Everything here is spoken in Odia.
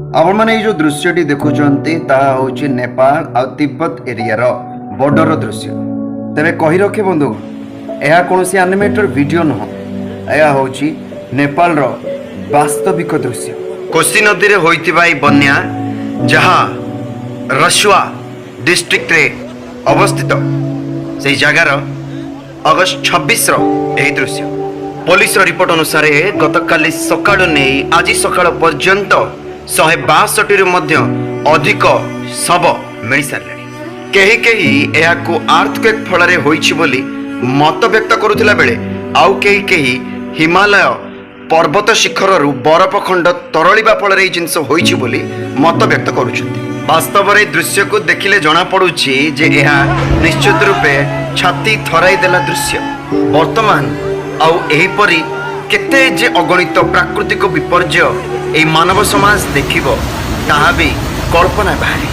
ଆପଣମାନେ ଏଇ ଯୋଉ ଦୃଶ୍ୟଟି ଦେଖୁଛନ୍ତି, ତାହା ହେଉଛି ନେପାଳ ଆଉ ତିବ୍ବତ ଏରିଆର ବର୍ଡରର ଦୃଶ୍ୟ। ତେବେ କହି ରଖେ ବନ୍ଧୁ, ଏହା କୌଣସି ଆନିମେଟେଡ୍ ଭିଡ଼ିଓ ନୁହଁ, ଏହା ହେଉଛି ନେପାଳର ବାସ୍ତବିକ ଦୃଶ୍ୟ। କୋଶି ନଦୀରେ ହୋଇଥିବା ଏହି ବନ୍ୟା, ଯାହା ରସୁଆ ଡିଷ୍ଟ୍ରିକ୍ଟରେ ଅବସ୍ଥିତ, ସେହି ଜାଗାର ଅଗଷ୍ଟ 26ର ଏହି ଦୃଶ୍ୟ। ପୋଲିସର ରିପୋର୍ଟ ଅନୁସାରେ ଗତକାଲି ସକାଳୁ ନେଇ ଆଜି ସକାଳ ପର୍ଯ୍ୟନ୍ତ 162ରୁ ମଧ୍ୟ ଅଧିକ ଶବ ମିଳିସାରିଲେଣି। କେହି କେହି ଏହାକୁ ଆର୍ଥକ୍ୱେକ୍ ଫଳରେ ହୋଇଛି ବୋଲି ମତ ବ୍ୟକ୍ତ କରୁଥିଲା ବେଳେ ଆଉ କେହି କେହି ହିମାଲୟ ପର୍ବତ ଶିଖରରୁ ବରଫ ଖଣ୍ଡ ତରଳିବା ଫଳରେ ଏହି ଜିନିଷ ହୋଇଛି ବୋଲି ମତ ବ୍ୟକ୍ତ କରୁଛନ୍ତି। ବାସ୍ତବରେ ଦୃଶ୍ୟକୁ ଦେଖିଲେ ଜଣାପଡୁଛି ଯେ ଏହା ନିଶ୍ଚିତ ରୂପେ ଛାତି ଥରାଇ ଦେଲା ଦୃଶ୍ୟ। ବର୍ତ୍ତମାନ ଆଉ ଏହିପରି କେତେ ଯେ ଅଗଣିତ ପ୍ରାକୃତିକ ବିପର୍ଯ୍ୟୟ ଏହି ମାନବ ସମାଜ ଦେଖିବ, ତାହା ବି କଳ୍ପନା ବାହାରେ।